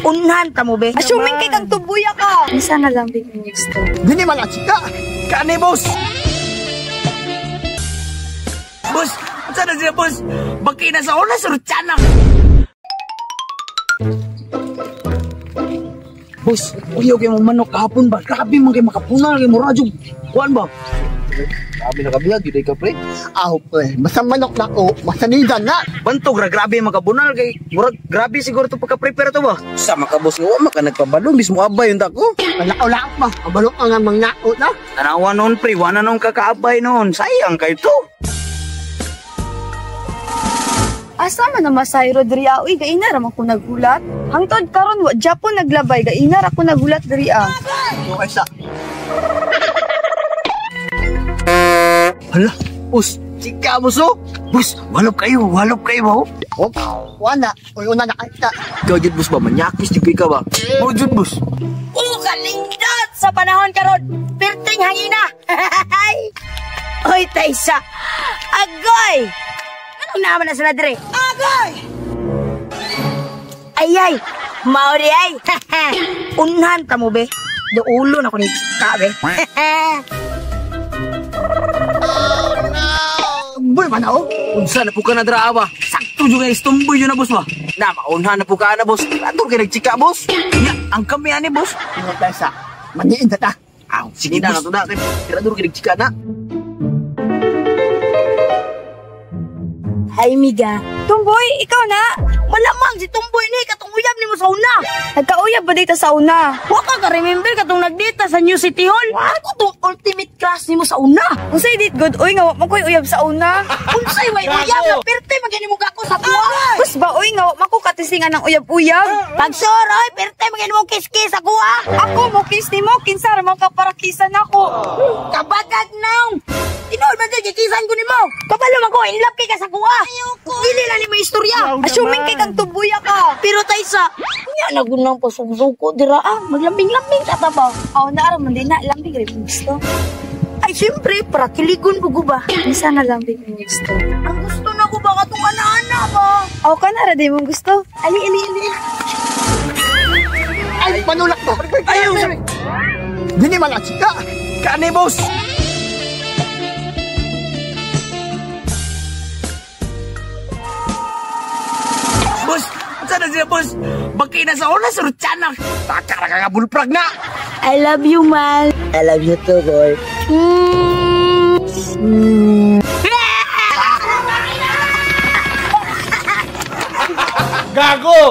Unhan ta mo be. Assuming kay kang tubuya ka. Isa na lang big gusto. Dili man na chika. Kani boss. Boss, unsa na siya boss? Baki na sa una surchana. Boss, uyaw kay mong manok kahapon ba? Grabe man kay makapunal kay mura jud. Kuan ba? Grabe na kabiyag gyud ka pre. Aw pre, basta manok na ko, masanidan na. Bantog ra grabe makabunal kay murag grabe siguro to pagka-prepare to ba? Sa makabos nga wa maka nagpabalo mismo abay unta ko. Malakaw-lakaw ba? Kabalo ka nga mangnao na. Tanawa noon pre, wala noon kakaabay noon. Sayang kayo to. Asa man na masayro diri ah? Uy, gaina ra man ko naghulat. Hangtod karon wa Japon naglabay, gaina ra ko naghulat diri ah. Okay sa. Hala, boss, chika mo so. Boss, walop kayo oh. Op, wala, uy una na kita. Ikaw jud boss ba manyakis jud ka ba? Oh jud boss. Oh, kalingdot sa panahon karon. Perting hangina. Oy, Taysa. Agoy. Anong naman na sila dire? Agoy! Ayay! Maori ay! Unhan ta mo be. Duulo na ko ni chika be. Oh no! Tumboy man ako. Unsa na po ka na dra ba? Sakto jud kay tumboy yun na boss ba? Na maunhan na po ka na boss. Ato kay nagchika boss. Nya, ang kami ani boss. Ingat tayo sa maniin ta. Aw, sige na to na. Tirador kay nagchika na. Hi, Miga. Tumboy, ikaw na. Malamang si Tumboy ni katong uyab nimo sa una. Nagkauyab ba dito sa una? Wa ka ka remember katong nagdita sa New City Hall? Ako tong ultimate crush nimo sa una. Unsay date good oy nga wa man koy uyab sa una? Unsay way uyab na perte man gani mo gako sa kuha. Bus ba oy nga wa man ko katisingan ng uyab-uyab? Pagsor oy perte man gani mo kiss-kiss ako ah. Ako mo kiss nimo kinsa ra man ka para kisan ako. Kabagag naong. Tinuod man jud gikisan ko nimo. Kabalo man ko in love kay ka sa kuha. Dili na nimo istorya. Assuming kay kang tubuya ka. Pero Taysa, nya na gunang pasugsuko dira ah. Maglambing-lambing sa ta ba? Aw na ara man din na lambing ra gusto. Ay siyempre para kiligon ko ba. Isa na lambing gusto. Ang gusto na ko ba katong ana-ana ba? Aw ka na ra di mong gusto. Ali ali ali. Ay panulak mo. Ayaw. Dili man na chika. Kani boss. Boss, unsa na siya boss? Baki na sa una surchana. Taka ra ka bulprag na. I love you, man. I love you too, boy. Gago.